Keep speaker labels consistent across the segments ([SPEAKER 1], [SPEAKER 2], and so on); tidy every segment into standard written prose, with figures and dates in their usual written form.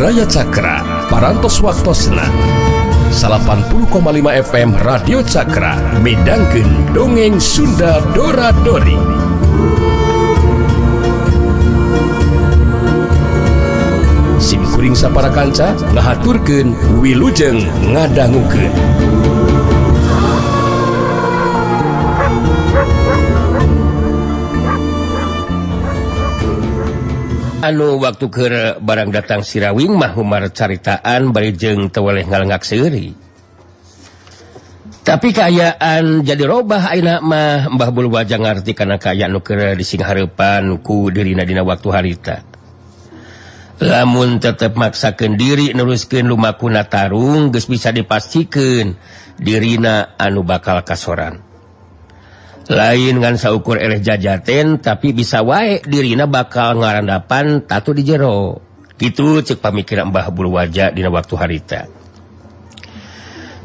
[SPEAKER 1] Baraya Cakra, parantos waktosna 80,5 FM Radio Cakra midangkeun dongeng Sunda Dora Dori. Sim kuring sapara kanca ngahaturkeun wilujeng ngadangukeun.
[SPEAKER 2] Anu waktu keur barang datang Sirawing mah humar caritaan bari jeung teu weleh ngalengak seuri. Tapi kaayaan jadi robah ayeuna mah Mbah Bulu Wajah ngarti kana kaayaan nu keur disinghareupan ku dirina dina waktu harita. Lamun tetep maksakeun diri neruskeun lumakuna tarung geus bisa dipastikeun dirina anu bakal kasoran. Lain ngan saukur eleh jajaten tapi bisa wae dirina bakal ngarandapan tatu di jero. Kitu ceuk pamikiran Mbah Bulu Wajah dina waktu harita.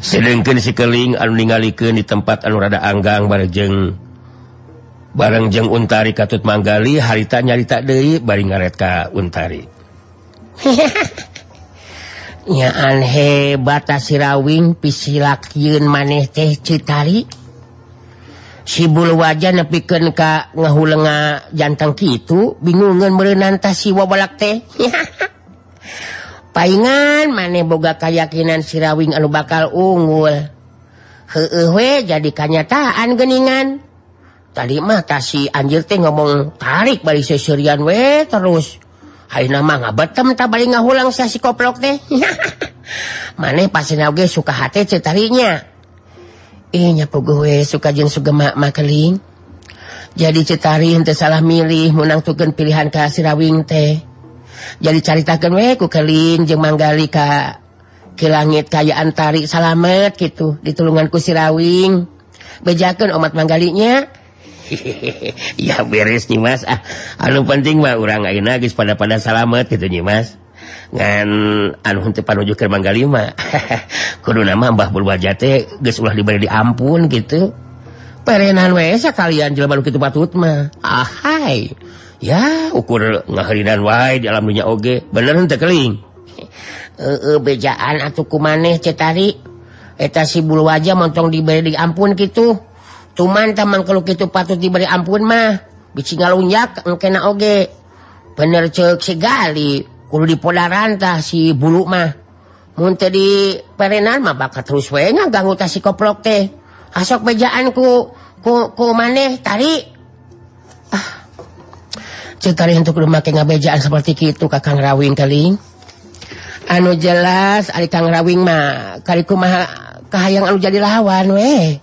[SPEAKER 2] Sedengkeun si Keling anu ningalikeun di tempat anu rada anggang bareng jeung Untari katut Manggali harita nyarita deui bari ngaret ka Untari.
[SPEAKER 3] Nyaan hebat Sirawing pisilakieun maneh teh Citari. Si Bulu Wajah nepikeun ka ngahulenga jantang kitu bingungeun meureunnan tah si wabalak teh. Paingan maneh boga kayakinan Sirawing anu bakal unggul. Heueuh we jadi kanyataan geuningan. Tadi mah tah si anjir teh ngomong tarik bari seuseurian we terus. Ayeuna mah ngabetem tah bari ngahulang sia si koplok teh. Maneh pasina oge suka hate Citarinya. Nya puguh we suka jeung sugema mah Keling. Jadi Citari henteu salah milih menangtukeun pilihan ka Sirawing teh. Jadi caritakeun we ku Keling jeung Manggali ka ki langit kayaan tari salamet kitu ditulungan ku Sirawing. Bejakeun omat Manggalinya.
[SPEAKER 2] Ya beres nih Mas. Ah, anu penting mah urang ayeuna geus pada-pada salamet kitu nih Mas. Ngan anu henteu panuju keur Manggali mah. Kuduna mah Mbah Bulu Wajah teh geus ulah diberi diampun kitu. Perenan we sakalian jelema nu kitu patut mah. Ahai. Ya ukur ngaheurinan wae di alam dunya oge. Bener henteu Keling?
[SPEAKER 3] Heueuh bejaan atuh ku maneh Citari. Eta si Bulu Wajah montong diberi diampun kitu. Cuman tamang kalau kitu patut diberi ampun mah. Bisi ngalunjak engkena oge. Bener ceuk si Gali. Kudu dipodaran tah si Bulu mah. Mun teu di perenan mah bakal terus we ngaganggu tah si koplok teh. Asok bejaan ku ku maneh Tari. Ah. Ceuk Tari henteu kudu make ngabejaan seperti kitu ka Kang Rawing Keling. Anu jelas ari Kang Rawing mah kari kumaha kahayang anu jadi lawan we.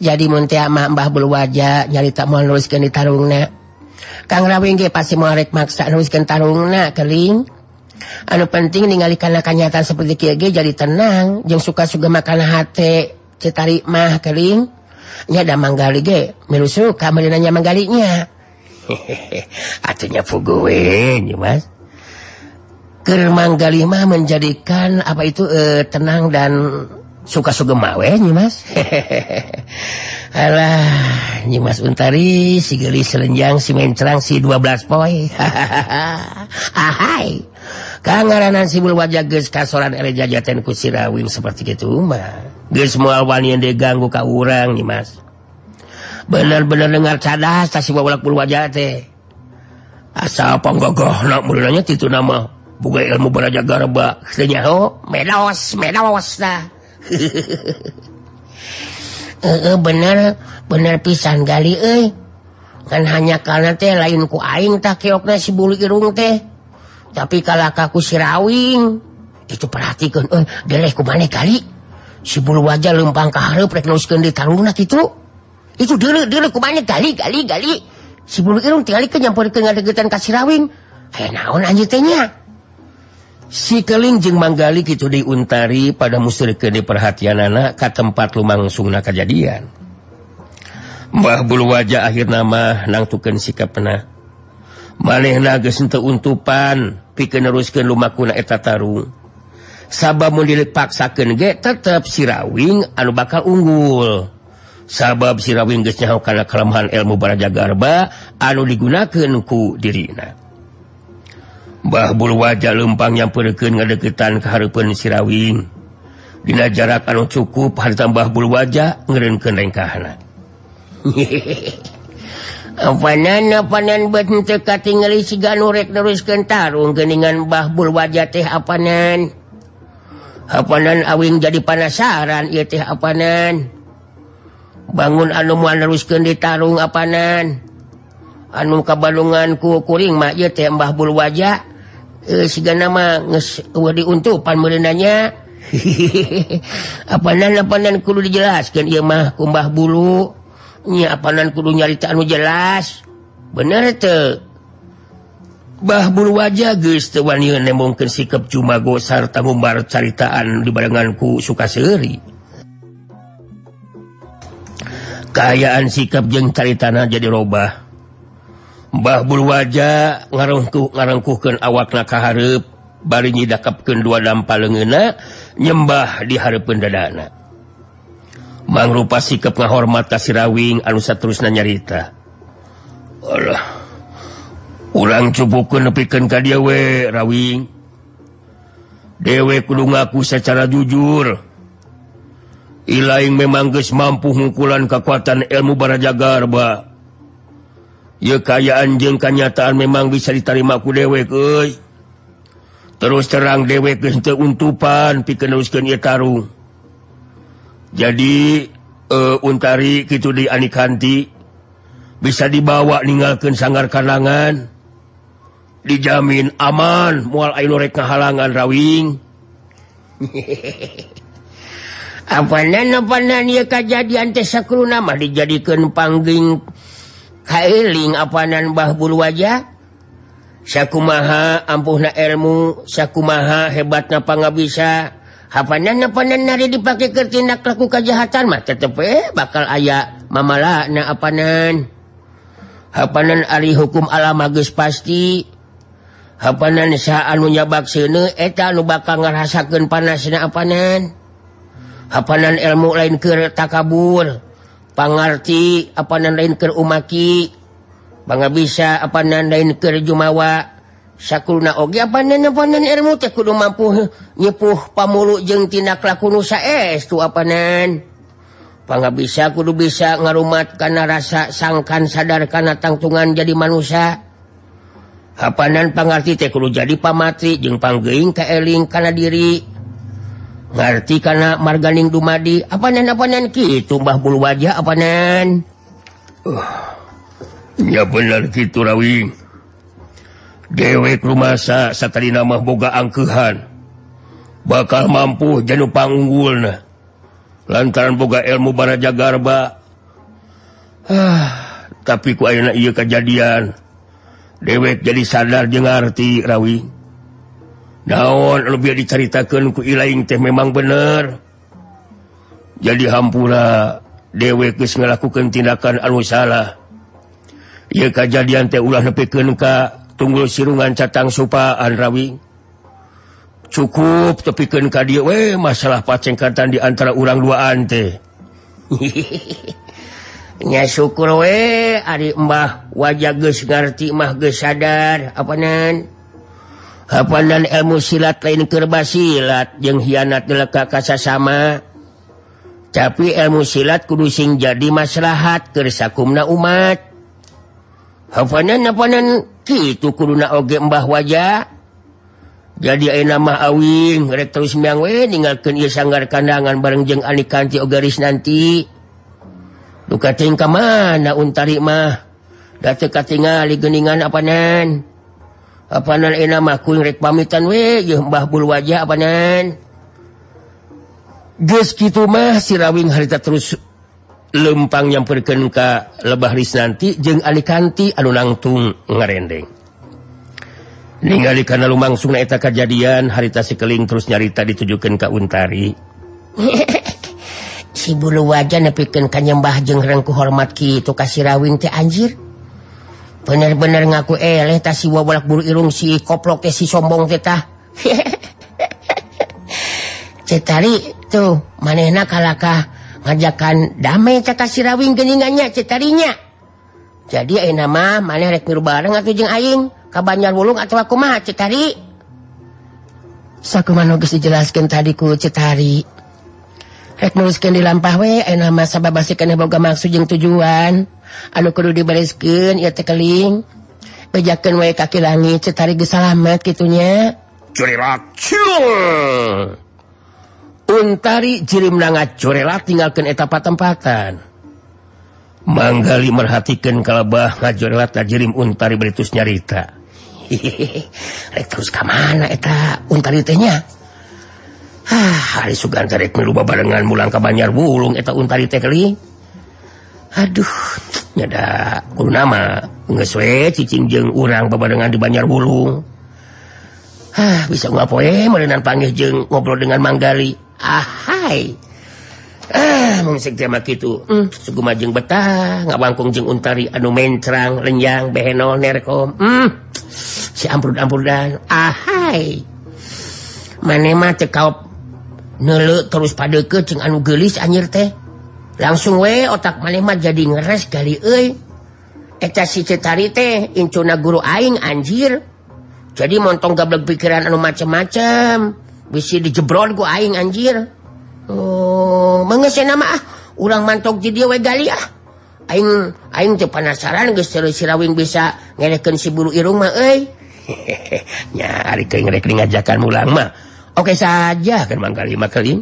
[SPEAKER 3] Jadi mun teh mah Mbah Bulu Wajah nyarita moal nuliskeun di tarungna. Kang Rawing ge pasti moal rek maksa nuliskeun tarungna Keling. Anu penting ningali kana kanyataan seperti kieu ge jadi tenang jeung suka-suka makana hate Citari mah Keling. Nya da Manggali ge milu suka meureunan nya Manggalinya.
[SPEAKER 2] Atuh nya puguh we nya Mas. Keur Manggali mah menjadikan apa itu tenang dan suka sugema we nyi Mas. Alah nyi Mas Untari si geulis selenjang si mencrang si 12 poe.
[SPEAKER 3] Ahai.
[SPEAKER 2] Kangaranan si Bulu Wajah geus kasoran eleh jajaten ku Sirawing seperti kitu mah. Geus moal wani diganggu ka urang nyi Mas. Bener-bener dengar cadas tah si wabalak Bulu Wajah teh. Asa panggogohna meureunanya kitu nama boga ilmu baraja garba. Teu nyaho
[SPEAKER 3] medos medos tah. Bener bener pisan Gali euy. Kan hanya karena teh lain ku aing tah keokna si Bulu Irung teh. Tapi kalah ka ku Sirawing. Itu perhatikeun euy, deleh ku maneh Gali. Si Bulu Wajah leumpang ka hareup rek neruskeun di tarungna kitu. Itu deuleu-deuleu ku maneh Gali Gali Gali. Si Bulu Irung tingalikeun nyamperkeun ngadeukeutan ka Sirawing. Aya naon anjeun teh nya?
[SPEAKER 2] Si Keling jeung Manggali kitu di Untari pada musirkeun di perhatianana ka tempat lumangsungna kajadian. Mbah Bulu Wajah akhirna mah nangtukeun sikapna. Manehna geus henteu untupan pikeun neruskeun lumakuna eta tarung. Sabab mun dipaksakeun ge tetep Sirawing anu bakal unggul. Sabab Sirawing geus nyaho kana kelemahan ilmu baraja garba anu digunakeun ku dirina. Mbah Bulu Wajah lempang nyamperkeun ngadeukeutan ka hareupeun si Rawing. Dina jarak anu cukup harita Mbah Bulu Wajah ngeureunkeun rengkahna.
[SPEAKER 3] Apanan bet henteu katingali siga nu rek neruskeun tarung geuningan Mbah Bulu Wajah teh apanan. Apanan awing jadi panasaran ieu teh apanan. Bangun anu moal neruskeun ditarung apanan. Anu kabalungan ku kuring mah ieu teh Mbah Bulu Wajah sigana mah geus eueuh diuntupan meureunanya. Apanan kudu dijelaskeun ieu mah ku Mbah Bulu. Nya apanan kudu nyarita anu jelas. Bener teu?
[SPEAKER 2] Mbah Bulu Wajah geus teu wani nembongkeun sikep Jumago sarta ngumbar caritaan dibarengan ku Sukaseuri. Kaayaan sikap jeung caritana jadi robah. Mbah Bulu Wajah ngarengkuhkeun awakna ka hareup bari nyidakepkeun dua dampa leungeunna nyembah di hareupeun dadana. Mangrupa sikap ngahormat ka si Rawing anu saterusna nyarita. Alah, urang cupukeun nepikeun ka dieu we Rawing. Dewe kudu ngaku secara jujur. Ilaing memang geus mampu ngukulan kekuatan ilmu Baraja Garba. Ye kaayaan jeung kanyataan memang bisa diterima ku dewek euy. Terus terang dewek geus teu untupan pikeun neruskeun ieu tarung. Jadi Untari kitu di Anikanti bisa dibawa ninggalkeun sanggar kandangan. Dijamin aman moal aya nu rek ngahalangan Rawing.
[SPEAKER 3] Apanan ieu kajadian teh sakuruna mah dijadikeun pangging kaeling apanan Mbah Bulu Wajah. Sakumaha ampuhna ilmu, sakumaha hebatna pangabisa. Apanan nari dipake keur tindak laku kajahatan mah tetep bakal aya mamalana apanan. Apanan ari hukum alam geus pasti. Apanan saha anu nyabak seuneu eta anu bakal ngarasakeun panasna apanan. Apanan ilmu lain keur takabur. Pangarti apanan lain keur umaki. Pangabisa apanan lain keur jumawa. Sakuruna oge apanan ilmu teh kudu mampu nyepuh pamulu jeung tindak laku nu saestu apanan. Pangabisa kudu bisa ngarumat kana rasa sangkan sadar kana tangtungan jadi manusia. Apanan pangarti teh kudu jadi pamatri jeung panggeuing kaeling kana diri. Ngarti kana marganing dumadi apanan kitu Mbah Bulu Wajah apanan.
[SPEAKER 2] Ya bener kitu Rawing. Dewek rumasa satadina mah boga angkeuhan. Bakal mampu janu pangunggulna. Lantaran boga ilmu Baraja Garba. Tapi ku ayeuna ieu kajadian. Dewek jadi sadar jeung ngarti Rawing. Naon anu bieu dicaritakeun ku ilaing teh memang bener. Jadi hampura dewek geus ngalakukeun tindakan anu salah. Ieu kajadian teh ulah nepikeun ka tunggul sirungan catang supaan Rawing. Cukup tepikeun ka dieu we masalah pacengkatan di antara urang duaan teh.
[SPEAKER 3] Nya syukur we ari Mbah Wajah geus ngarti mah geus sadar apanan. Apanan ilmu silat lain keur basilat jeung hianat deleka ka sasama. Tapi ilmu silat kudu sing jadi maslahat keur sakumna umat. Apanan kitu kuduna oge Mbah Wajah. Jadi ayeuna mah awing rek terus miang we ninggalkeun ieu sanggar kandangan bareng jeung Anikanti oge Risnanti. Duka teuing ka mana Untari mah? Da teu katingali geuningan apanan. Apanan ayeuna mah kuring rek pamitan we jeung Mbah Bulu Wajah apanan.
[SPEAKER 2] Geus kitu mah si Rawing harita terus lempang nyamperkeun ka Lebah Risnanti jeung Anikanti anu nangtung ngarendeng. Ningali kana lumangsungna eta kajadian harita si Keling terus nyarita ditujukeun ka Untari.
[SPEAKER 3] Si Bulu Wajah nepikeun ka nyembah jeung rengku hormat kitu ka si Rawing teh anjir. Bener-bener ngaku eleh tah si wabalak bulu irung si koplok teh si sombong teh tah. Cetari tuh manehna kalakah ngajakan damai caka si Rawing geuningannya cetarinya. Jadi ayeuna mah maneh rek milu bareng atuh jeung aing. Ka Banjar Wulung atawa kumaha Citari? Sakumaha geus dijelaskeun tadi ku Citari. Rek neruskeun dilampah we ayeuna mah sabab basi keneh boga maksud jeung tujuan anu kudu dibereskeun ieu teh keling. Bejakeun we ka Ki Langit Citari geus salamet kitu nya.
[SPEAKER 2] Curelat ciung. Untari jirimna ngacurelat tinggalkeun eta patempatan. Manggali merhatikeun kalebah ngajorelat jirim Untari beritus nyarita.
[SPEAKER 3] Rek terus ka mana eta Untari teh nya? Ah,
[SPEAKER 2] hari sugan teh rek milu babarengan mulang ka Banjar Wulung eta Untari teh keling. Aduh, nyada kudu nama geus we cicing jeung urang babarengan di Banjar Wulung. Ah, bisa ngapoe meureunnan panggih jeung ngobrol dengan Manggali. Ahai. Ah, mung sek teh mah kitu. Sugu mah jeung betah ngabangkung jeung Untari anu mencrang, lenjang, behenol, nerkom. Si amprud-amprud-dan.
[SPEAKER 3] Ahai. Mane mah teu kaop neuleu terus padeukeut jeung anu geulis anjir teh. Langsung we otak maneh mah jadi ngeres gali euy. Eta si Citari teh incuna guru aing anjir. Jadi montong gablek pikiran anu macem-macem. Bisi dijebrol ku aing anjir. Oh, mengesena mah ah, urang mantok di dieu we gali ah. Aing aing teu penasaran geus terus Sirawing bisa ngerekeun si bulu irung mah euy.
[SPEAKER 2] Nya ari teh ngerek ngajakan mulang mah. Oke saja kan Manggali mah keling.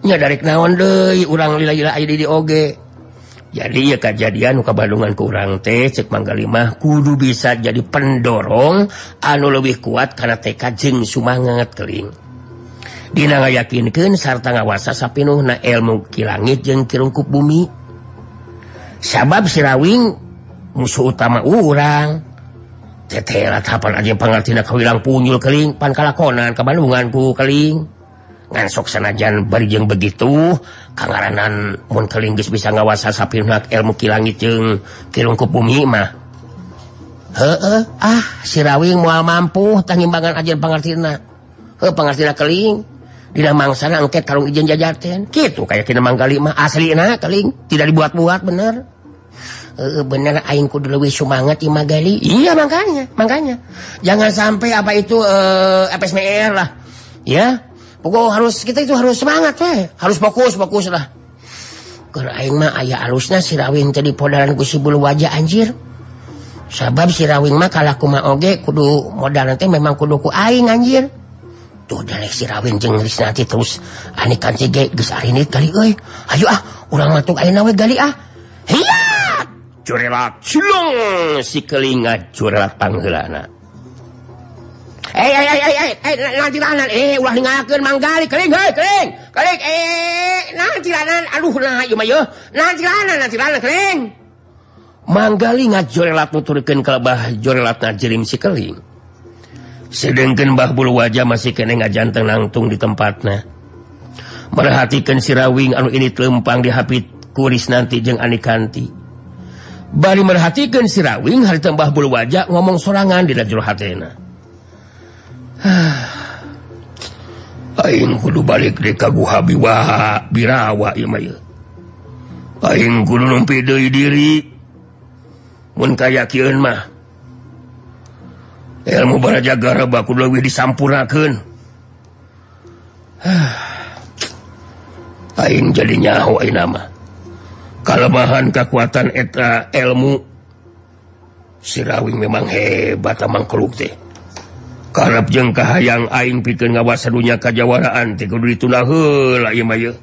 [SPEAKER 2] Nya darek naon deui urang lila-lila aya di oge. Jadi ya kejadian nu kabandungan ku urang teh cek Manggali mah kudu bisa jadi pendorong anu leuwih kuat kana tekad jeung sumanget keling. Dina ngayakinkeun sarta ngawasa sapinuhna ilmu Ki Langit jeung Ki Rungkup Bumi. Sabab Sirawing musuh utama urang. Teteh latapan aja pangartina kawilang punyul keling pan kalakonan kabandungan ku keling. Ngan sok sanajan bari jeung begitu kangaranan mun keling geus bisa ngawasa sapinuhna ilmu Ki Langit jeung Ki Rungkup Bumi mah.
[SPEAKER 3] Heueuh, ah Sirawing moal mampu tangimbangan ajen pangartina. Heuh pangartina keling. Dina mangsana engke tarung ijen jajaten.
[SPEAKER 2] Kitu kaya kina Manggali mah aslina keling, tidak dibuat-buat bener.
[SPEAKER 3] Bener aing kudu leuwih sumanget ieu Manggali. Iya makanya, makanya. Jangan sampai apa itu FSMR lah. Ya. Pokok harus kita itu harus semangat we, harus fokus fokus lah. Keur aing mah aya alusna Sirawing teh dipodaran ku si bulu wajah anjir. Sabab Sirawing mah kalah kumaha oge kudu modal teh memang kudu ku aing anjir. Tuh dalek Sirawing jeung Risnati terus anikan ge geus arinit kali euy. Ayo ah, urang matuk ayeuna we gali ah. Hiya!
[SPEAKER 2] Curelat cilung si kelinga curelat pangheulana.
[SPEAKER 3] Nanti lanan ulah ninggalkeun Manggali keling heuy keling. Keling nanti lanan aduh nah ieu mah yeuh. Nanti lanan keling.
[SPEAKER 2] Manggali ngajorelat nuturkeun kalebah jorelatna jirim si keling. Sedengkeun Mbah Bulu Wajah masih kene ngajanteng nangtung di tempatna. Merhatikeun Sirawing anu ini lempang dihapit ku Risnanti jeung Anikanti. Bari merhatikeun Sirawing harita Mbah Bulu Wajah ngomong sorangan dina jero hatena. Aing kudu balik deui ka Guha Biwa Birawa ieu mah ieu. Aing kudu numpi deui diri. Mun kayakieun mah ilmu baraja garba kudu leuwih disampurnakeun. Aing jadi nyaho ayeuna mah. Kalemahan kekuatan eta ilmu Sirawing memang hebat amang keluk teh. Karep jeung kahayang aing pikeun ngawasa dunya kajawaraan teh kudu ditunda heula ieu mah ieu.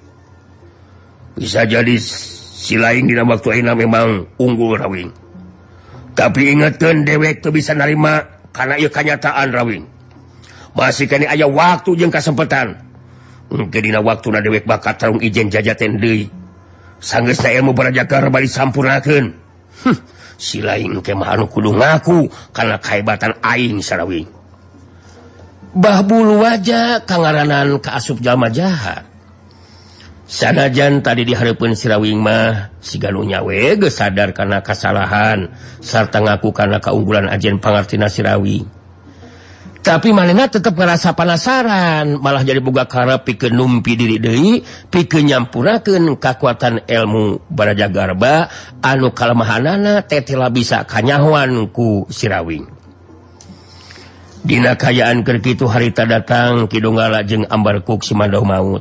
[SPEAKER 2] Bisa jadi si lain dina waktu ayeuna memang unggul Rawing. Tapi ingetkeun dewek teu bisa narima karena ieu kanyataan Rawing. Masih kene aya waktu jeung kasempatan. Engke dina waktuna dewek bakal tarung ijen jajaten deui. Sanggeusna ilmu baraja garba disampurnakeun. Si lain engke mah anu kudu ngaku kana kahebatan aing Sarawing. Bah Bulu Wajah kangaranan kaasup jalma jahat. Sanajan tadi dihareupeun Sirawing mah siga nu nyawe geus sadar kana kasalahan sarta ngaku kana kaunggulan ajen pangartina Sirawing. Tapi manehna tetep ngarasa penasaran, malah jadi boga karep pikeun numpi diri deui, pikeun nyampurnakeun kakuatan ilmu baraja garba anu kalemahanana teh tela bisa kanyahoan ku Sirawing. Dina kayaan keur kitu harita datang Ki Donggala jeung Ambarkuk si Mandau Maut.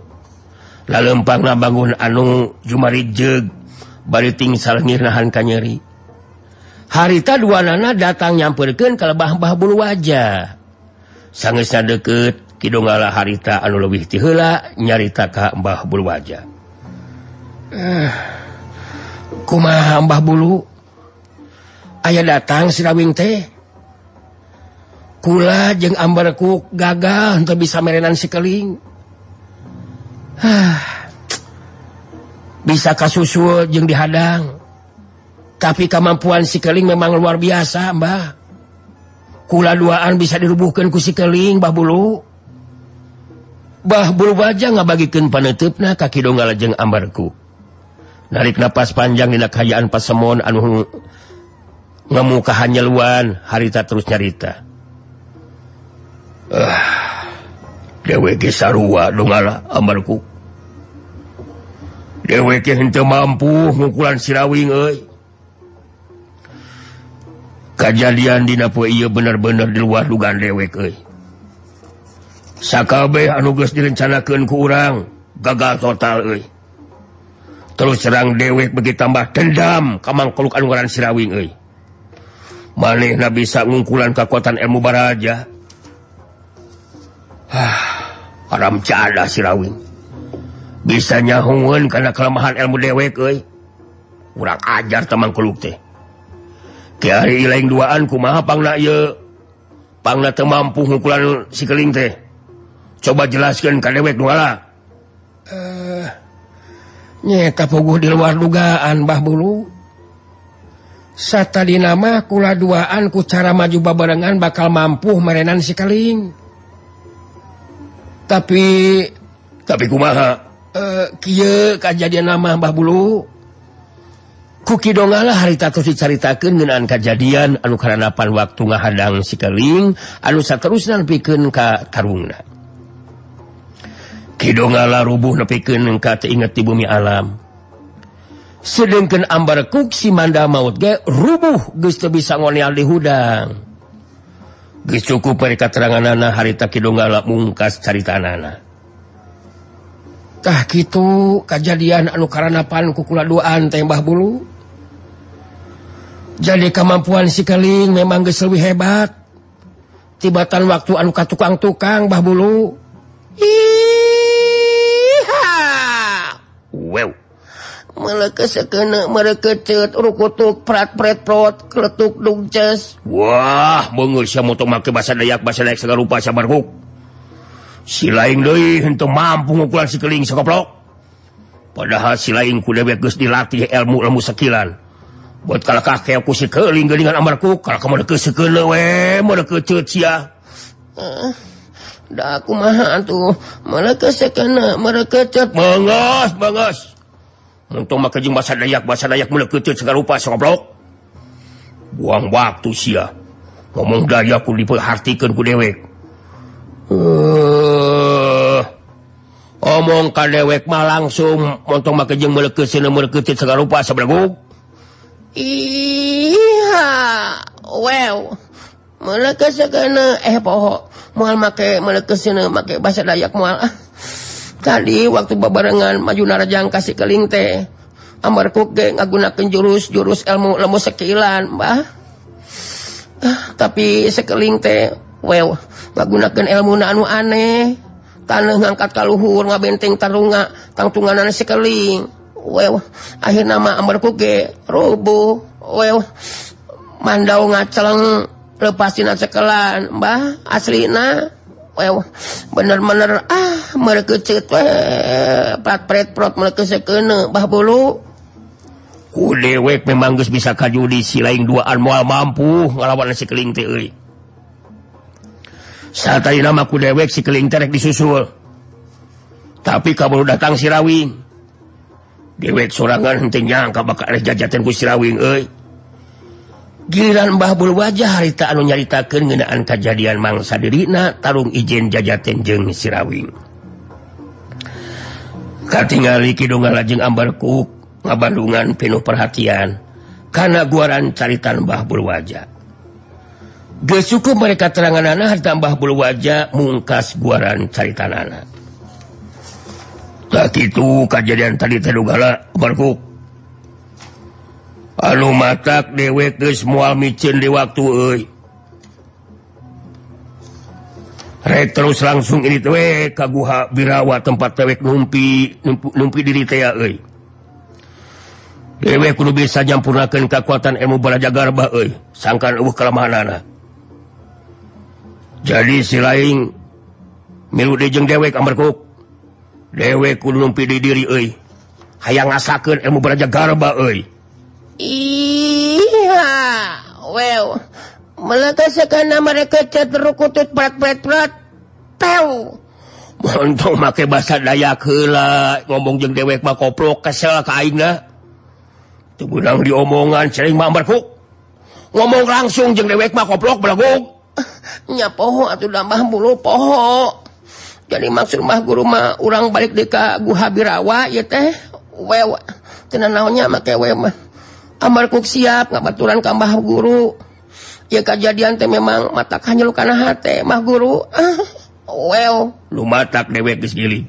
[SPEAKER 2] Lalempangna bangun anu jumarijeg bari ting salengir nahan kanyeri. Harita duanana datang nyamperkeun ka lebah Mbah Bulu Waja. Sangeusna deukeut Ki Donggala harita anu leuwih ti heula nyarita ka Mbah Bulu Waja. Kumaha Mbah Bulu? Aya datang si Rawing teh. Kula jeung Ambarkuk gagal henteu bisa merenan si Keling. Bisa kasusul jeung dihadang. Tapi kemampuan si Keling memang luar biasa, Mbah. Kula duaan bisa dirubuhkeun ku si Keling, Mbah Bulu. Mbah Bulu Waja ngabagikeun paneuteup ka Ki Donggala jeung Ambarkuk. Narik napas panjang dina kaayaan pasemon anu ngamukahan nyeluan, harita terus nyarita. Dewek sarua Donggala Ambarkuk. Dewek henteu mampu ngukulan si Rawing euy. Kajadian dina poe ieu bener-bener di luar dugaan dewek euy. Sakabeh anu geus direncanakeun ku urang gagal total euy. Terus serang dewek bagi tambah dendam ka mangkoluk anu ngaran si Rawing euy. Manehna bisa ngungkulan kakuatan ilmu baraja. Haram jadah si Rawing. Bisa nyahungeun kana kelemahan ilmu dewek euy. Urang ajar teh mangkuluk teh. Kiari lain duaan kumaha pangna ieu? Pangna teu mampu ngukulan si Keling teh. Coba jelaskeun ka dewek Donggala. Nyeta puguh di luar dugaan Mbah Bulu. Satadina mah kula duaan ku cara maju babarengan bakal mampu merenan si Keling. Tapi kumaha? Kieu kajadian nama Mbah Bulu. Ku Ki Donggala harita terus dicaritakeun ngeunaan kajadian anu karanapan waktu ngahadang si Keling anu saterusna nepikeun ka tarungna. Ki Donggala rubuh nepikeun ka teu inget di bumi alam. Sedengkeun Ambarkuk si Manda Maut ge rubuh geus teu bisa ngoneal di hudang. Geus cukup bari kateranganana harita Ki Donggala mungkas caritanana. Tah kitu kajadian anu karanapan ku kula duaan teh Mbah Bulu. Jadi kemampuan si Keling memang geus leuwih hebat. Tibatan waktu anu ka tukang-tukang Mbah Bulu. Iha. Wew. Melekes-keuna merekecut rukutuk prat-pret prot kletuk dugces. Wah, beungeut sia moto make basa Dayak segala rupa sabarkuk. Si lain deui henteu mampu ngukulan si Keling sakoplok. Padahal si lain ku dewek geus dilatih ilmu lemu sekilan. Buat kalakah keok ku si Keling geuningan Ambarkuk, kalakah merekeus sekeuleu we, merekecut sia. Da kumaha atuh, merekeus sekeuna merekecut. Beungeus, beungeus. Untung make jeung basa Dayak merekecut segala rupa sakoplok. Buang waktu sia. Ngomong Dayak ku diperhatikeun ku dewek. Omong ka dewek mah langsung montong make jeung meulekeuskeun meuleukeutit segala rupa sabregug.
[SPEAKER 3] Iha, wew. Meulekeuskeun poho moal make meulekeuskeun make basa Dayak moal. Tadi waktu babarengan maju narajang ka si Keling teh Ambarkuk ge ngagunakeun jurus-jurus ilmu lemu sekilan, Mbah. Tapi sekeling teh wew ngagunakeun ilmuna anu aneh. Taneuh ngangkat ka luhur ngabenteng tarunga tangtunganana si Keling. Wew akhirna mah Ambarkuk ge rubuh. Wew mandau ngaceleng lepasin cekelan, Mbah, aslina. Wew bener-bener merekecut we prat-pret prot merekeuskeun Mbah Bulu.
[SPEAKER 2] Ku dewek memang geus bisa kajudi si lain duaan moal mampu ngalawan si Keling teh euy. Satadina mah ku dewek si Keling teh rek disusul. Tapi kaburu datang si Rawing. Dewek sorangan henteu nyangka bakal rek jajaten ku si Rawing euy. Giliran Mbah Bulu Wajah harita anu nyaritakeun ngeunaan kajadian mangsa dirina tarung ijen jajaten jeung si Rawing. Katingali Ki Donggala jeung Ambarkuk ngabandungan penuh perhatian kana guaran caritan Mbah Bulu Wajah. Geus cukup mereka teranganana harta Mbah Bulu Waja mungkas guaran caritanana.
[SPEAKER 1] Tah kitu kajadian tadi teh Donggala Amarkuk. Anu matak dewek geus moal miceun di waktu euy. Rek terus langsung ini teh ka Guha Birawa tempat dewek numpi diri teh euy. Dewek kudu bisa nyampurnakeun kakuatan ilmu Baraja Garba euy, sangkan eueuh kalemahanana. Jadi si laing milu deui jeung dewek Amarkuk. Dewek kudu numpi di diri euy. Hayang ngasakeun ilmu Baraja Garba euy.
[SPEAKER 3] Iya, well, melekas karena mereka terukutut prat-prat-prat, pew.
[SPEAKER 2] Montong make bahasa Dayak heula, ngomong jeung dewek mah koplok kesel ka aingna. Teu beunang diomongan sering mah Amarkuk. Ngomong langsung jeung dewek mah koplok belagug.
[SPEAKER 3] Nya poho atuh da Mbah Bulu poho. Jadi maksud Mbah Guru mah urang balik deui ka Guha Birawa ieu teh. Wew, teu naonnya make we mah. Amarkuk siap ngabaturan ka Mbah Guru. Ya kejadian teh memang matak hanyelu kana hate Mbah Guru. Well,
[SPEAKER 2] lumatak dewek geus giling.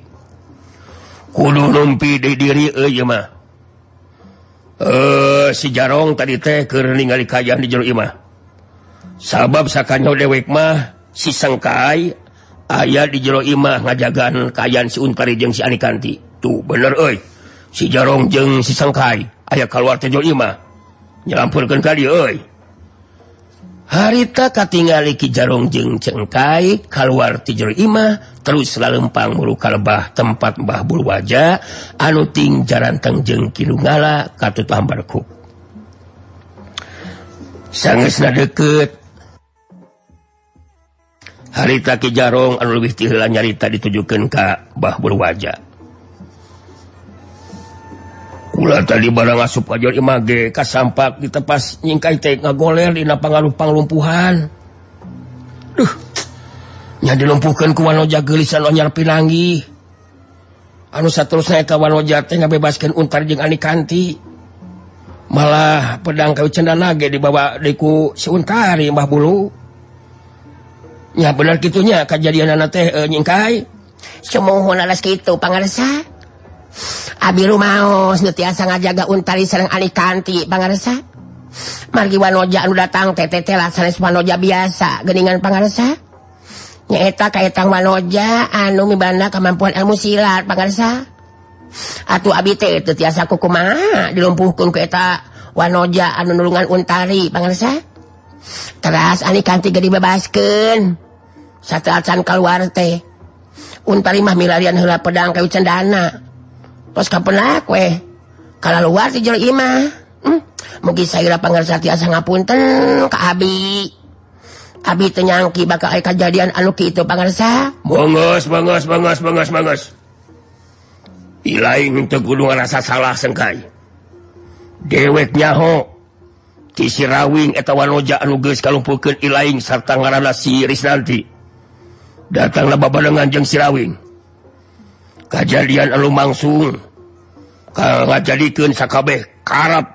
[SPEAKER 2] Kudu numpi deui diri euy ieu mah. Si Jarong tadi teh keur ningali kaayaan di jero imah. Sabab sakanyo dewek mah si Sengkai aya di jero imah ngajagaan kaayaan si Untari jeung si Anikanti. Tuh bener euy. Si Jarong jeung si Sengkai aya kaluar teh jero imah. Nyalampurkeun ka dieu euy. Harita katingali Ki Jarong jeung Cengkai kaluar ti jero imah terus lalempang muru kalebah tempat Mbah Bulu Waja anu ting jaranteng jeung Ki Donggala katut Ambarkuk. Sangeusna deukeut harita Ki Jarong anu leuwih ti heula nyarita ditujukeun ka Mbah Bulu Waja. Kula tadi barang asup ka jero imah ge kasampak ditepas nyingkai teh ngagoler dina pangaruh panglumpuhan. Duh. Nya dilumpuhkeun ku Wanoja geulis anu anyar pinanggih. Anu saterusna eta Wanoja teh ngabebaskeun Untar jeung Anikanti. Malah pedang kayu cendana ge dibawa deui ku si Untari Mbah Bulu. Nya bener kitu nya kajadianana teh nyingkai.
[SPEAKER 3] Sumuhun alas kitu pangarsa. Abi rumaos nu tiasa ngajaga Untari sareng Anikanti pangarsa. Margi Wanoja anu datang teh teh sanes Wanoja biasa geuningan pangarsa. Nyaeta kaetang Wanoja anu mibanda kemampuan ilmu silat pangarsa. Atuh abi teh teu tiasa kukumaha dilumpuhkeun ku eta Wanoja anu nulungan Untari pangarsa. Teras Anikanti ge dibebaskeun. Sateuacan kaluar teh Untari mah milarian heula pedang kayu cendana. Tos kapenak we kalaluar ti jero imah. Mugi saira pangarsa tiasa ngapunten ka abi. Abi teu nyangki bakal aya kajadian anu kitu pangarsa.
[SPEAKER 2] Mongos mongos mongos mongos mongos. Ilaing teu kudu ngarasa salah Sengkai. Dewek nyaho ti si Rawing eta Wanoja anu geus kalumpuhkeun Ilaing sarta ngaranna si Risnanti. Datangna babarengan jeung si Rawing. Kajadian anu mangsung ngajadikeun sakabeh karep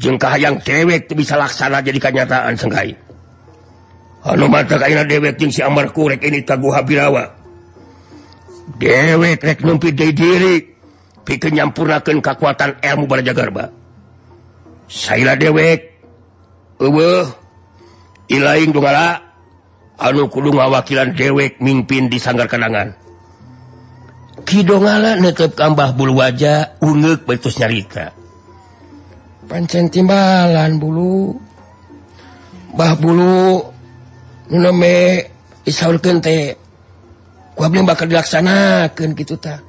[SPEAKER 2] jeung kahayang dewek teu bisa laksana jadi kanyataan Sengkai. Anu matak ayeuna dewek jeung si Amarku rek ini ka Guha Birawa. Dewek rek numpi deui diri pikeun nyampurnakeun kakuatan ilmu Baraja Garba. Saila dewek eueuh Ilaing Donggala anu kudu ngawakilan dewek mimpin di sanggar kenangan. Ki Donggala netep ka Mbah Bulu Waja ungeuk betus nyarita. Pancen timbalan Bulu. Mbah Bulu nu neme disaurkeun teh ku abdi bakal dilaksanakeun kitu tah.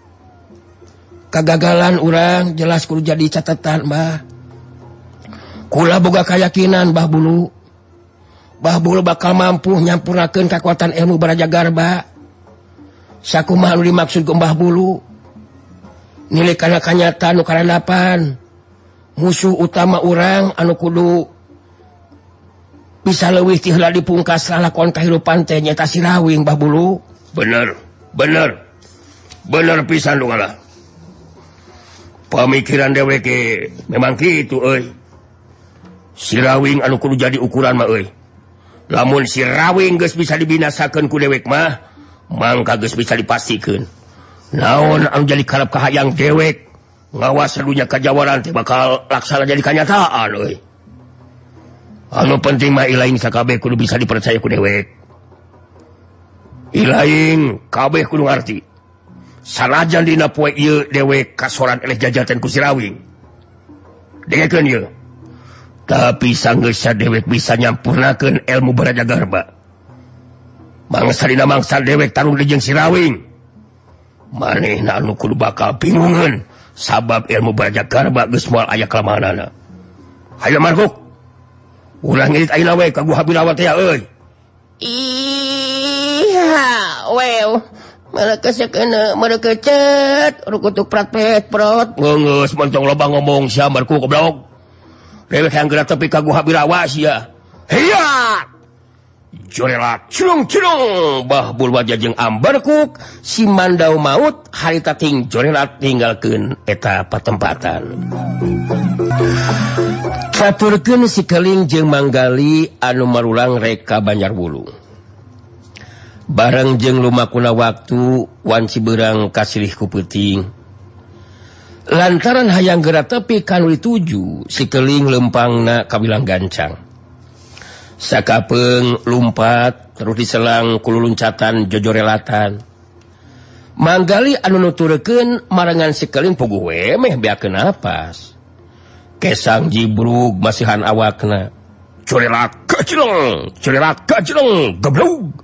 [SPEAKER 2] Kagagalan urang jelas kudu jadi catatan Mbah. Kula boga kayakinan Mbah Bulu. Mbah Bulu bakal mampu nyampurnakeun kakuatan ilmu Baraja Garba. Sakumaha nu dimaksud ku Mbah Bulu. Nilai kana kanyataan nu karandapan. Musuh utama urang anu kudu bisa leuwih ti heula dipungkas lalakon kahirupan teh nyaeta si Rawing Mbah Bulu. Bener, bener. Bener pisan Donggala. Pamikiran dewek memang kitu euy. Si Rawing anu kudu jadi ukuran mah euy.
[SPEAKER 1] Lamun si Rawing geus bisa dibinasakeun ku dewek mah, mangka geus bisa dipastikeun. Naon anu jadi karep kahayang dewek ngawas dunya kajawaran teh bakal laksana jadi kanyataan euy. Anu penting mah ilaing sakabeh kudu bisa dipercaya ku dewek. Ilaing kabeh kudu ngarti. Sanajan dina poe ieu dewek kasoran eleh jajaten ku si Rawing. Dengekeun ieu. Tapi sanggeusna dewek bisa nyampurnakeun ilmu Baraja Garba. Mangsa dina mangsa dewek tarung deui jeung si Rawing. Manehna anu kudu bakal bingungeun sabab ilmu Baraja Garba geus moal aya kalemahanana. Hayo Marguk. Ulah ngirit ayeuna we ka Guha Birawa teh euy.
[SPEAKER 3] Iya, wew. Mereka mereka cet, rukutuk prat pet prot.
[SPEAKER 1] Geus montong loba ngomong sia Marguk goblok. Dewek yang gerak tepi ka Guha Birawa sia. Hiya! Jorelat culung-culung Bah Bulwaja jeung Ambarkuk si Mandau maut harita ting jorelat tinggalkeun eta patempatan. Caturkeun si Keling jeung Manggali anu marulang rek ka Banjarwulung. Bareng jeung lumakuna waktu wanci beurang kasilih ku peuting. Lantaran hayang gerak tepi kanu dituju, si Keling lempangna kawilang gancang. Sakapeung lumpat terus diselang ku luluncatan jojorelatan. Manggali anu nuturkeun marengan si Keling puguh we meh beakeun napas. Kesang jibrug masihan awakna. Corelat kacileng, corelat kacileng, geblug.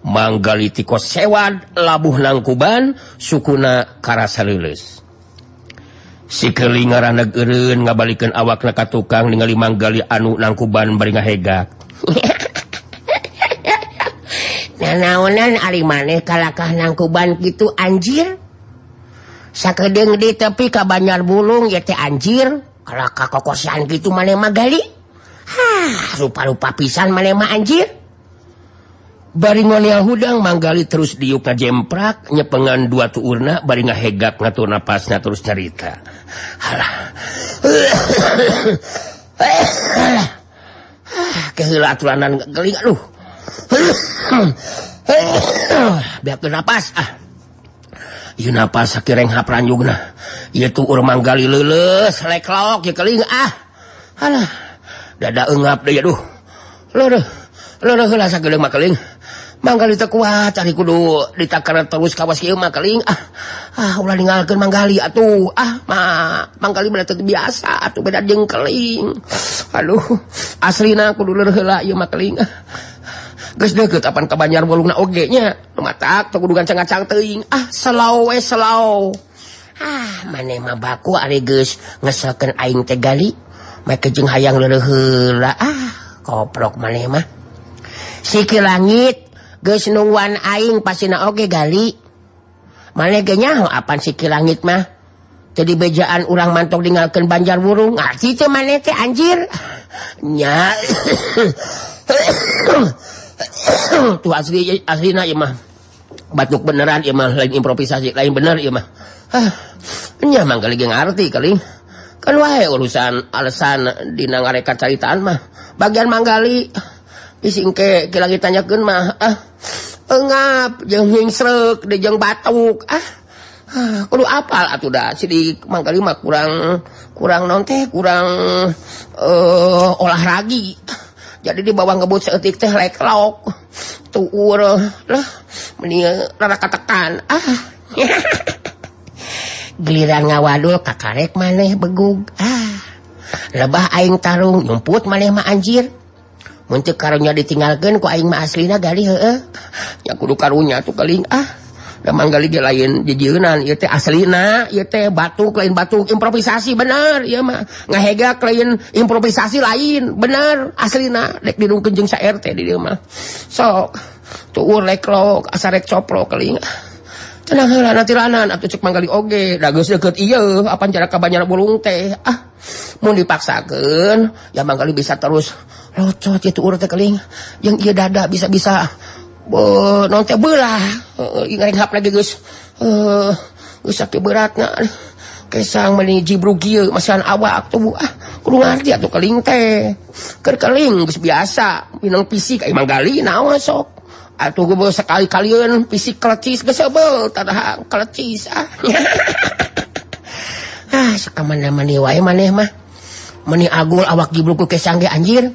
[SPEAKER 1] Manggali tikos sewad labuh nangkuban sukuna karasa leuleus. Si Keling ngaraneg eureun ngabalikeun awakna ka tukang ningali Manggali anu nangkuban bari ngahegak.
[SPEAKER 3] Nanaonan ari maneh kalakah nangkuban kitu anjir? Sakedeung di tepi ka Banjar Bulung ye teh anjir, kalakah kokosan kitu maneh mah Gali. Hah, rupa-rupa pisan maneh mah anjir.
[SPEAKER 1] Bari ngonial hudang Manggali terus diuk ngajemprak nyepengan dua tuurna bari ngahegak ngatur napasna terus carita. Halah. Halah. Keheula aturanan geling aduh. Beakeun napas ah. Ieu napas sakireng hapranjugna. Ieu tuur Manggali leuleus leklok ieu keling ah. Halah. Dada eungap deui aduh. Leureun. Leureun heula sageuleuh mah keling. Manggali teu kuat ari kudu ditakar terus kawas kieu mah keling ah. Ah ulah ninggalkeun Manggali atuh. Ah mah Manggali mah teu biasa atuh beda jeung keling. Aduh, aslina kudu leureun heula ieu mah keling. Geus deukeut apan ka Banjar Bulungna oge nya. Nu matak teu kudu gancang-gancang teuing. Ah selau we selau.
[SPEAKER 3] Ah maneh mah baku ari geus ngeselkeun aing teh Gali. Make jeung hayang leureun heula ah koprok maneh mah. Siki langit geus nungguan aing pasina oge Gali. Maneh ge nyaho apan siki langit mah. Teu dibejaan urang mantok ninggalkeun Banjar Wurung. Ngarti teu maneh teh anjir. Nya. Tuh asli aslina ieu mah. Batuk beneran ieu mah lain improvisasi, lain bener ieu mah. Hah. Nya Manggali ge ngarti kali. Kan wae urusan alasan dina ngareka caritaan mah. Bagian Manggali bisi engke ki lagi tanyakeun mah ah engap jeung hingsreuk deui jeung batuk ah kudu apal atuh da sidik Manggali mah kurang kurang naon teh kurang olahragi. Jadi di bawah ngebut seeutik teh leklok tuur lah meni rada katekan ah. Giliran ngawadul kakarek maneh begug ah. Lebah aing tarung nyumput maneh mah anjir. Mun teu karunya ditinggalkeun ku aing mah aslina Gali heueuh. Nya kudu karunya tuh keling ah. Da Manggali ge lain jejeunan ieu teh aslina, ieu teh batuk lain batuk improvisasi bener ieu mah. Ngahegak lain improvisasi lain bener aslina rek didungkeun jeung sa RT di dieu mah. Sok tuur leklok asa rek coplok keling. Tenang heula natiranan atuh cek Manggali oge da geus deukeut ieu apan cara ka Banjar Bulung teh ah. Mun dipaksakeun ya Manggali bisa terus locot ieu tuur teh keling jeung ieu dada bisa-bisa non teh beulah ngareng lagi geus geus sakieu beratna
[SPEAKER 1] Kesang meni jibrug ieu masihan awak tubuh ah kudu ngarti atuh keling teh. Keur keling geus biasa minang fisik ai Manggali naon sok. Atuh geus sakali-kalieun fisik kelecis geus seubeuh tadaha kelecis ah. Ah sakamana-mani wae maneh mah. Meni agul awak jibrug ku kesang ge anjir.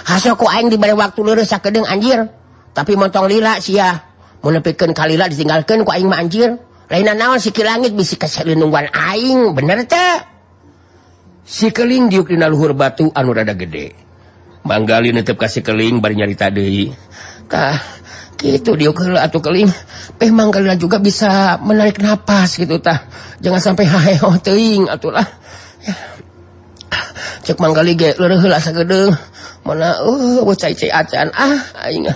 [SPEAKER 1] Haso ku aing dibere waktu leureus sakedeung anjir. Tapi montong lila sia. Mun nepikeun ka lila ditinggalkeun ku aing mah anjir. Lainna naon si Ki Langit bisi kasalindungan aing, bener teh?
[SPEAKER 2] Si Keling diuk dina luhur batu anu rada gede. Manggali netep ka si Keling bari nyarita deui.
[SPEAKER 1] Tah, kitu diuk heula atuh Keling. Peh Manggali juga bisa menarik napas gitu tah. Jangan sampai haheho teuing atuh lah. Cek Manggali ge leureun heula sagedeung. Mana cai-cai acan ah aing.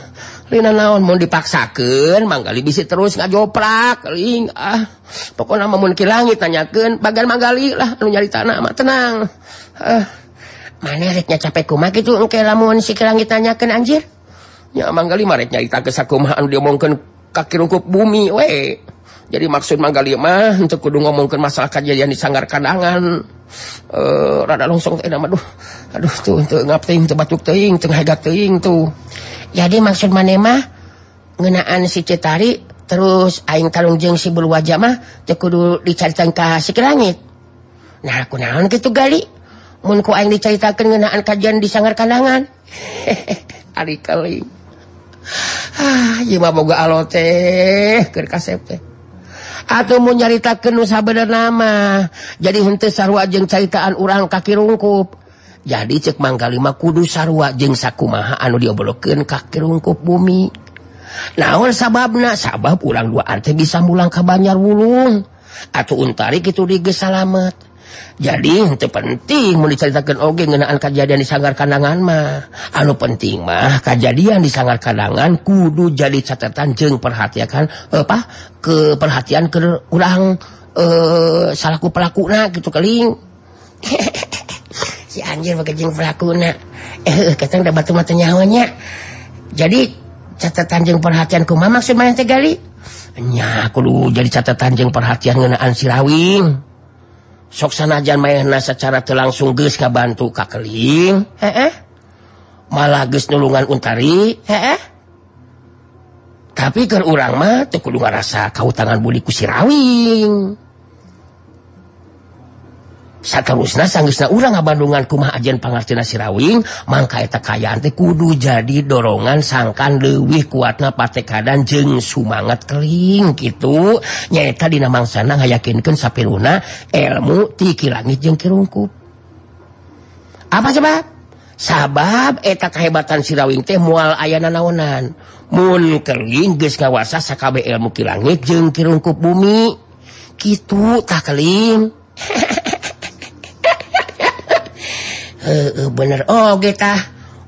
[SPEAKER 1] Lina naon mun dipaksakeun Manggali bisi terus ngajoprak keling ah. Pokona mah mun Ki Langit tanyakeun bagian Manggali lah anu nyaritana mah tenang. Maneh rek nyacape kumaha kitu engke lamun si Ki Langit tanyakeun anjir?
[SPEAKER 2] Nya Manggali mah rek nyaritakeun sakumaha anu diomongkeun ka Kirungkup bumi we. Jadi maksud Manggali mah henteu kudu ngomongkeun masalah kajadian di sanggar kandangan. Rada longsong teh aduh. Aduh tuh teu ngap teuing teu batuk teuing teu ngahegak teuing tuh.
[SPEAKER 3] Jadi maksud maneh mah ngeunaan si Cetari terus aing tarung jeung si Bulu Wajah mah teu kudu dicaritakeun ka si Ki Langit. Nah, kunaon kitu Gali? Mun ku aing dicaritakeun ngeunaan kajian di sanggar kandangan.
[SPEAKER 1] Ari keling. Ah, ieu mah boga alo teh keur kasep teh.
[SPEAKER 3] Atuh mun nyaritakeun nu sabenerna mah jadi henteu sarua jeung caritaan urang ka Kirungkup.
[SPEAKER 1] Jadi cek Manggali mah kudu sarua jeung sakumaha anu diobrolkeun ka Kirungkup bumi. Naon sababna? Sabab urang duaan teh bisa mulang ka Banjar Wulung. Atuh Untari kitu di geus salamet. Jadi henteu penting mun dicaritakeun oge ngeunaan kajadian di sanggar kandangan mah. Anu penting mah kajadian di sanggar kandangan kudu jadi catatan jeung perhatian apa ke perhatian ke urang salaku pelakuna gitu keling.
[SPEAKER 3] Si anjir pakai jeung pelakuna. Ketang da batu mata nyawanya. Jadi catatan jeung perhatian kumaha maksud maneh teh Gali?
[SPEAKER 1] Nya kudu jadi catatan jeung perhatian ngeunaan si Rawing. Sok sanajan manehna secara teu langsung geus ngabantu ka Keling,
[SPEAKER 3] heeh.
[SPEAKER 1] Malah geus nulungan Untari,
[SPEAKER 3] heeh.
[SPEAKER 1] Tapi keur urang mah teu kudu ngarasa kautangan budi ku si Rawing. Saterusna sanggeusna urang ngabandungan kumaha ajen pangartina si Rawing, mangka eta kaayaan teh kudu jadi dorongan sangkan leuwih kuatna patekadan jeung sumangat Keling kitu. Nyaeta dina mangsana ngayakinkeun sapiruna ilmu ti Ki Langit jeung Kirungkup.
[SPEAKER 3] Apa sebab?
[SPEAKER 1] Sabab eta kahebatan si Rawing teh moal aya nanaonan. Mun Keling geus ngawasa sakabeh ilmu Ki Langit jeung Kirungkup bumi. Kitu tah Keling.
[SPEAKER 3] Bener oge tah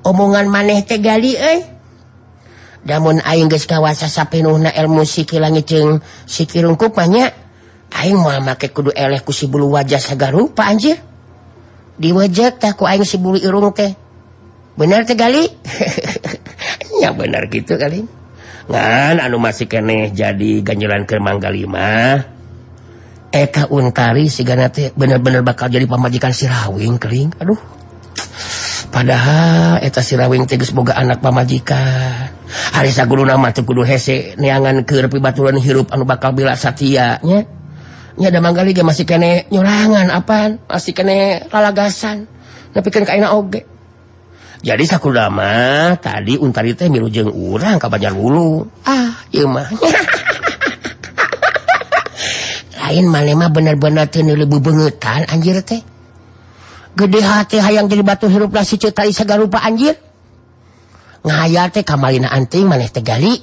[SPEAKER 3] omongan maneh teh Gali euy. Da mun aing geus kawasa sapenuhna ilmu si Ki Langit jeung si Kirungkup mah nya aing moal make kudu eleh ku si Bulu Wajah sagarupa anjir. Diwejek tah ku aing si bulu irung teh. Bener teh Gali?
[SPEAKER 1] Ya bener gitu kali. Ngan anu masih keneh jadi ganjelan keur Manggali mah. Eta Untari sigana teh bener-bener bakal jadi pamajikan si Rawing keling. Aduh. Padahal eta si Rawing teh geus boga anak pamajikan. Ari saguruna mah teu kudu hese neangan keur pibaturan hirup anu bakal bila satia nya.
[SPEAKER 2] Nya da Manggali ge masih kene nyorangan apaan, masih kene lalagasan. Nepikeun ka ayeuna oge. Jadi sakuda mah tadi Untari teh milu jeung urang ka Banjar Wulu. Ah, ieu mah.
[SPEAKER 3] Lain maneh mah bener-bener teu neuleuh bebeungeutan anjir teh. Gede hati hayang jadi batu hirup si Cetari sagarupa anjir. Ngahayal teh kamalina anting maneh teh Gali.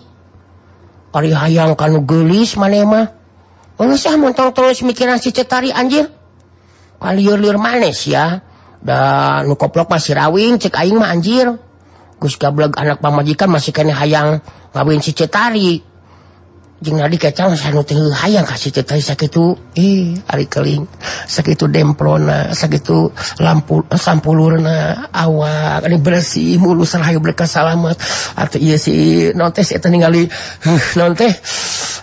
[SPEAKER 3] Ari hayang kanu geulis maneh mah. Geus ah montong terus mikiran si Cetari anjir. Kalieur-lieur maneh sia. Da nu koplok mah si Rawing cek aing mah anjir. Geus gableg anak pamajikan masih keneh hayang ngawin si Cetari. Jeung nadi kecang sanu teh hayang ka si Cetari sakitu.
[SPEAKER 2] Ih, ari keling. Sakitu demplona, sakitu lampu sampulurna awak ini bersih mulus rahayu berkah salamet. Atuh ieu si non teh eta ningali non teh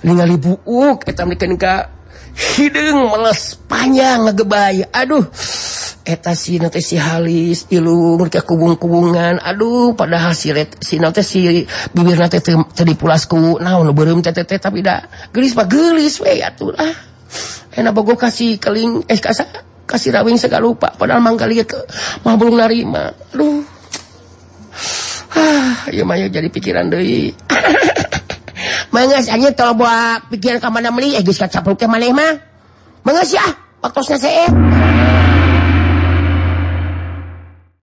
[SPEAKER 2] ningali buuk eta mikeun ka
[SPEAKER 1] Hideung meles panjang ngegebay. Aduh. Eta si teh si halis ilung ke kubung-kubungan. Aduh, padahal si ret si teh si bibirna teh teu dipulas ku naon nu beureum teh teh tapi da geulis mah geulis we atuh ah. Enak bogo kasih keling kasa kasih rawing segala lupa padahal manggali ke mah belum narima. Aduh. Ah, ieu mah jadi pikiran deui. Mangeus anjeun tong bawa pikiran ka mana meuli geus kacapluk teh maneh mah. Mangeus ya, waktosna seep.